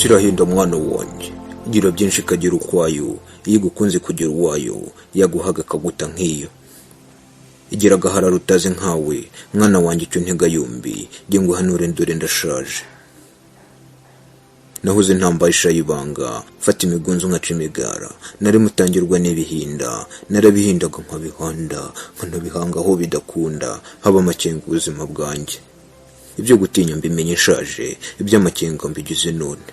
Isi irahinda mwana wanjye, igira byinshi ikagira ukwayo, iyo igukunze kugira uwayo, yaguhaga akaguta nk'iyo. Igira agahararo utazi nkawe, mwana wanjye icyo ntega yombi, jye nguhanure dore ndashaje. Nahoze ntambaye ishayibanga, mfata imigunzu nkaca imigara, nari mutangirwa n'ibihinda, narabihindaga nkabihanda, nkanabihanga aho bidakunda, haba amakenga ubuzima bwanjye. Ibyo gutinya mbimenye nshaje, iby'amakenga mbigize none.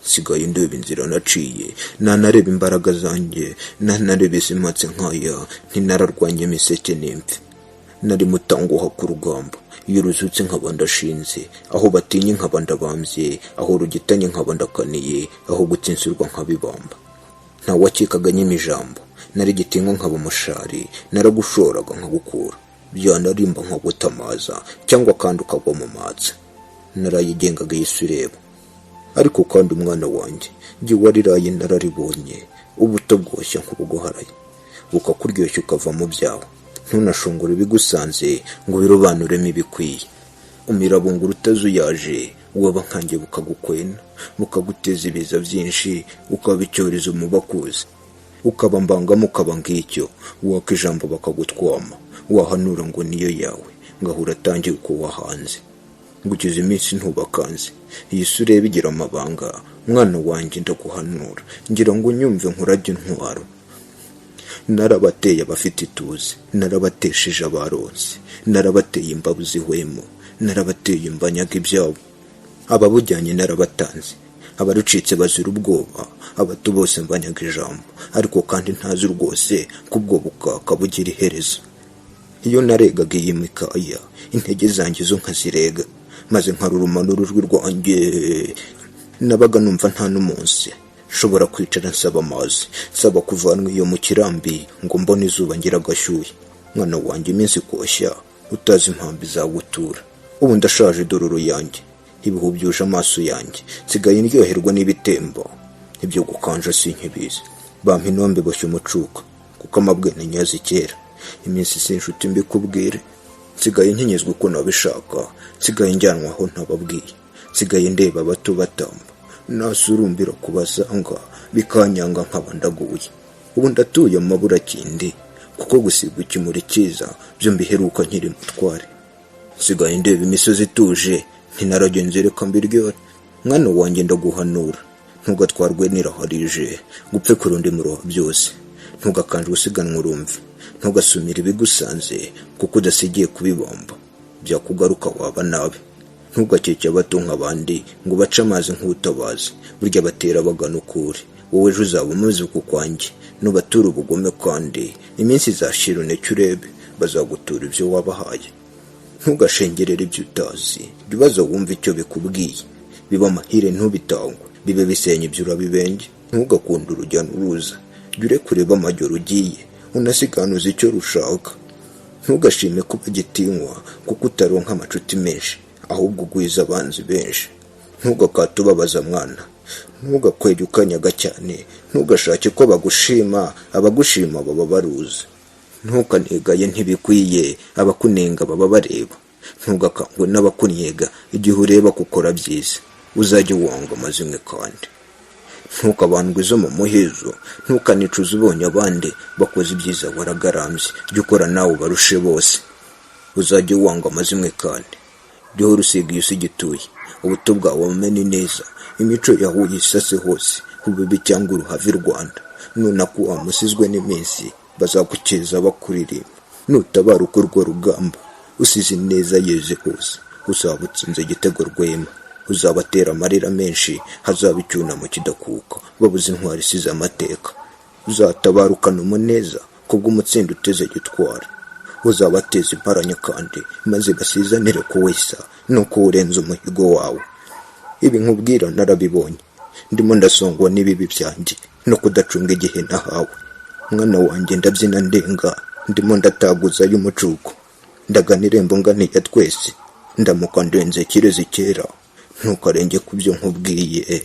Nsigaye ndeba inzira naciye, nanareba imbaraga zanjye, nanareba izimatse nkaya, ntinararwanye imiseke n'impfi. Nari mutanguha ku rugamba, iyo ruzutse nkaba ndashinze, aho batinye nkaba ndabambye, aho rugitanye nkaba ndakaniye, aho gutsinsurwa nkabibamba. Ntawakekaga nyima ijambo, nari gitinywa nkaba umushari, naragushoraga nkagukura, byanarimba nkagutamaza, cyangwa kandi ukagwa mu matsa. Narayigengaga iyi si ureba. Ariko kandi umwana wanjye, jye wariraye nararibonye, ubuto bwoshya nk'ubuguharaye, bukakuryoshya ukava mu byawe. Ntunashungure ibigusanze ngo ubirobanuremo ibikwiye. Umirabungura utazuyaje, waba nkanjye bukagukwena, bukaguteza ibiza byinshi, ukaba icyorezo mu bakuzi. Ukaba mbangamo ukaba ngicyo, waka ijambo bakagutwama, wahanura ngo niyo yawe, ngahura atangiye uko wahanze. Ngukiza iminsi ntubakanze, iyi si ureba igira amabanga, mwana wanjye ndaguhanura, ngira ngo unyumve nkurage intwaro. Narabateye abafite ituze, narabatesheje abaronse, narabateye imbabu zihwemo, narabateye imbanyaga ibyabo. Ababujyanye narabatanze, abarucitse bazira ubwoba, abato bose mbanyaga ijambo, ariko kandi ntazi rwose ko ubwo bukaka bugira iherezo. Iyo naregaga iyi mikaya, intege zanjye zo nkazirega, maze nkaruruma n'urujwi rwanjye, nabaga numva nta n'umunsi nshobora kwicara nsaba amazi, nsaba kuvanwa iyo mu kirambi ngo mbone izuba ngira agashyushye. Mwana wanjye iminsi ikoshya, utazi impamvu izagutura. Ubu ndashaje dororo yanjye, ibihu byuje amaso yanjye, nsigaye ndyoherwa n'ibitemba, ibyo gukanja sinkibizi. Bampa inombe boshya umucuko, kuko amabwene nyazi kera. Iminsi si inshuti mbikubwire, nsigaye nkenyezwa uko nabishaka, nsigaye njyanwa aho ntababwiye, nsigaye ndeba abato batamba, nasurumbira kubasanga bikanyanga nkaba ndaguye. Ubu ndatuye amaburakindi, kuko gusiga ikimuri cyiza byo mbiheruka nkiri mutware. Nsigaye ndeba imisozi ituje, ntinaragenze reka mbiryore. Mwana wanjye ndaguhanura, ntugatwarwe n'iraharije, ngo upfe kurundi muroha byose. Ntugakanjwe usiganwa urumve, ntugasumire ibigusanze, kuko udasigiye kubibomba, byakugaruka waba nabi. Ntugakeke abato nk'abandi ngo bace amazi nk'utabazi, burya batera bagana ukuri. Wowe ejo uzaba umeze uku kwanjye, nubatura ubugome kandi iminsi izashira uneke urebe, bazagutura ibyo wabahaye. Ntugashengerere ibyo utazi, jya ubaza wumve icyo bikubwiye. Biba amahire ntubitangwe, bibe bisenya ibyo urabibenge. Ntugakunde urujya n'uruza, jya ureka urebe amajyoro ugiye, unasiganuze icyo rushaka. Ntugashime kuba gitinywa kuko utaronka amacuti menshi, ahubwo ugwiza abanzi benshi. Ntugakate ubabaza mwana, ntugakwege ukanyaga cyane, ntugashake ko bagushima, abagushima baba baruzi. Ntukanegaye ntibikwiye, abakunenga baba bareba. Ntugakangwe n'abakunnyega igihe ureba ko ukora byiza, uzajye wanga amazimwe kandi. Ntukabandwe izo mu muhezo, ntukanicuze ubonye abandi bakoze ibyiza waragarambye, jya ukora nawe ubarushe bose. Uzajye wanga amazimwe kandi. Jya uhora usiga iyo usiga ituye, ubuto bwawe bumenye neza, imico yawe uyisase hose, ubibi cyangwa uruhave Rwanda. Nunakuwa musizwe n'iminsi, bazagukeza bakuririmba. Nutabaruka urwo rugamba, usize ineza yeze hose, uzaba utsinze igitego rwema. Uzabatera amarira menshi, hazaba icyunamo kidakuka, babuze intwari isize amateka. Uzatabarukana umuneza, kubw'umutsindo uteze gitwari. Uzabateza imparanya kandi, maze basizanire kuwesa, nuko urenze umuhigo wawe. Ibi nkubwira narabibonye, ndimo ndasongwa n'ibibi byanjye, no kudacunga igihe nahawe. Mwana wanjye ndabyina ndenga, ndimo ndataguza y'umucuko, ndagana irembo nganiya twese, ndamuka ndenze kirezi kera, ntukarenge ku byo nkubwiye.